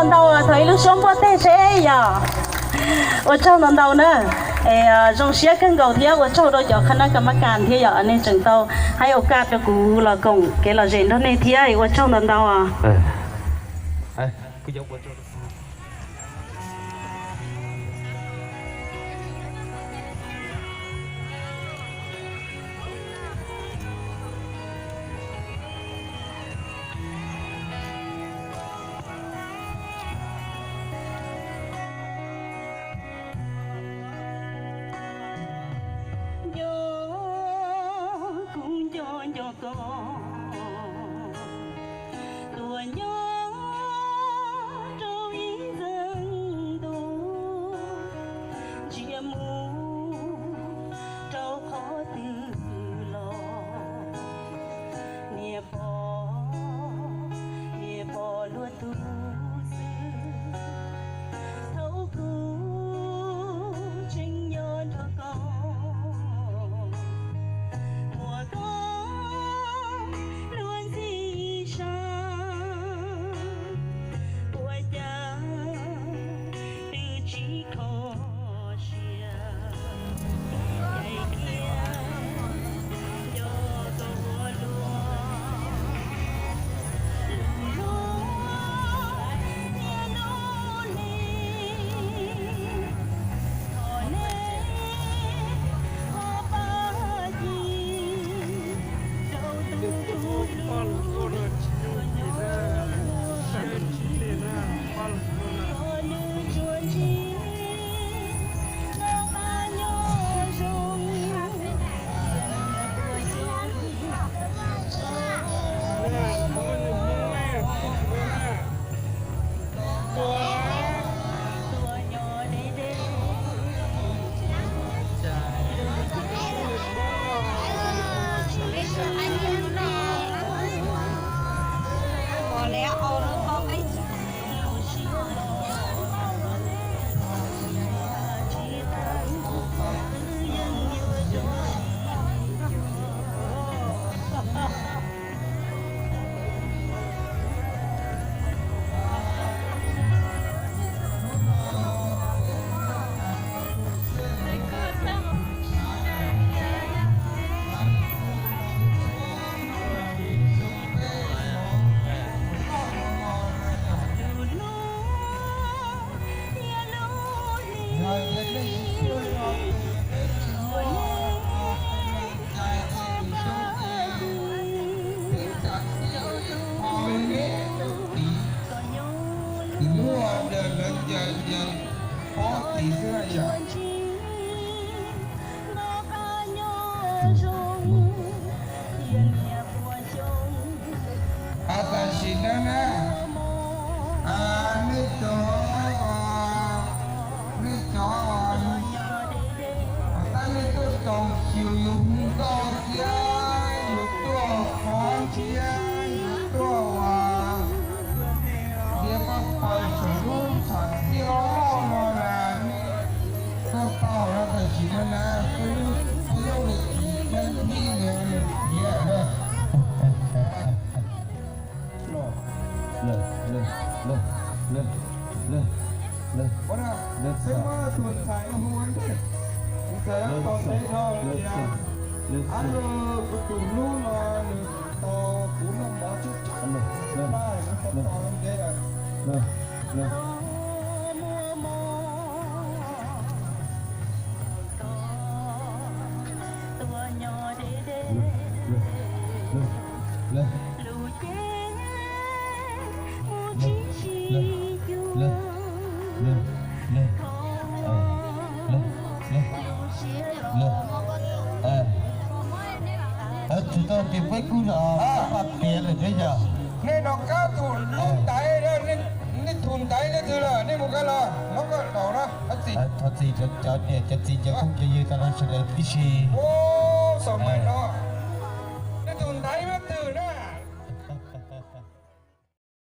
Ntau thaum ib lub suab npuaj teg seb yog. Ua tsaug ntau ntau na. Es zoo siab kawg nkaus thiab ua tsaug rau cov qhab nab kas mab kas thiab yog nej tseem tau hais ua kaj rau kuv los koom kev lom zem nrog nej thiab ua tsaug ntau ntau. Nco, kuv nco nco koj, tuaj nyob rau ib ntxeev ntuj, ntsia mus rau qhov twg los niam pom, niam pom luag tus xwb. Thaum kuv tseem nyob nrog koj, muaj koj luag ntxhi sab, ua cas twb tsis kho siab. Tam sim no na, nej cov, nej cov, tab nej tuaj txog xyuas yus hu nkauj thiab yus tuaj qhov thiab yus tuaj ua, thiab pab pawg saum lub txhais tiaj loj no na, nej tuaj tau no tam sim no na, peb lub, peb lub ib lub thiab Tsis tau tias peb kuj los pab tiav lawm thiab yog. Nej nov qab thum ntaiv, nej thum ntaiv leej twg lawm, nej mus koj los, nov koj laus na, thov txim cov niam cov txiv cov phooj cov ywg tag nrho sawv daws tib si. Xaum mais no, nej thum ntaiv leej twg na?